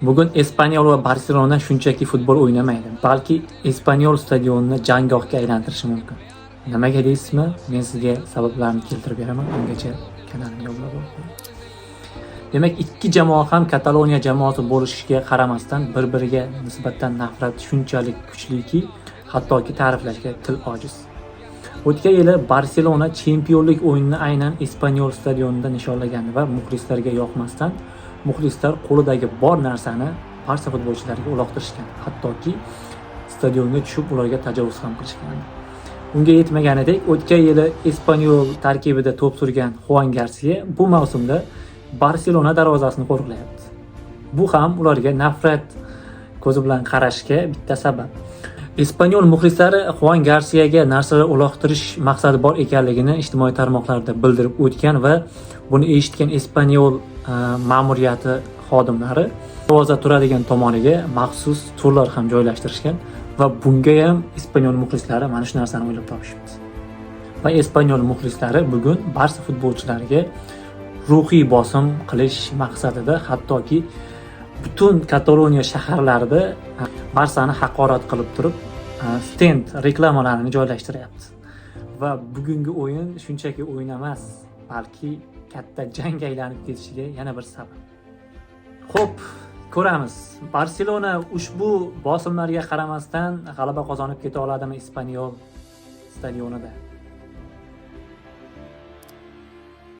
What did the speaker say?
Bugun Espanyol va Barselona shunchaki futbol o'ynamaydi, balki Espanyol stadionini janggohga aylantirishi mumkin. Nimaga deysizmi? Men sizga sabablarni keltirib beraman. Ungacha kanalimga obuna bo'lib qo'ying. Demak, ikki jamoa ham Kataloniya jamoasi bo'lishiga qaramasdan bir-biriga nisbatan nafrat shunchalik kuchliki, hattoki ta'riflashga til ojiz. O'tgan yili Barselona chempionlik o'yinini aynan Espanyol stadionida nishonlagandi va muxlislarga yoqmasdan muxlislar qo'lidagi bor narsani Barsa futbolchilariga uloqtirishgan. Hattoki stadionga tushib ularga tajovuz ham qilishgan. Unga yetmaganidek, o'tgan yili Espanyol tarkibida to'p surgan Juan Garcia bu mavsumda Barselona darvozasini qo'riqlayapti. Bu ham ularga nafrat ko'zi bilan qarashga bitta sabab. Espanyol muxlislari Juan Garsiyaga narsalar uloqtirish maqsadi bor ekanligini ijtimoiy tarmoqlarda bildirib o'tgan va buni eshitgan Espanyol ma'muriyati xodimlari darvoza turadigan tomoniga maxsus to'rlar ham joylashtirishgan va bunga ham Espanyol muxlislari mana shu narsani o'ylab topishibdi. Va Espanyol muxlislari bugun Barsa futbolchilariga ruhiy bosim qilish maqsadida hattoki butun Kataloniya shaharlarida Barsani haqorat qilib turib stend reklamalarini joylashtiryapti. Va bugungi o'yin shunchaki o'yin emas, balki katta jangga aylanib ketishiga yana bir sabab. Xo'p, ko'ramiz. Barselona ushbu bosimlarga qaramasdan g'alaba qozonib keta oladimi Espanyol stadionida?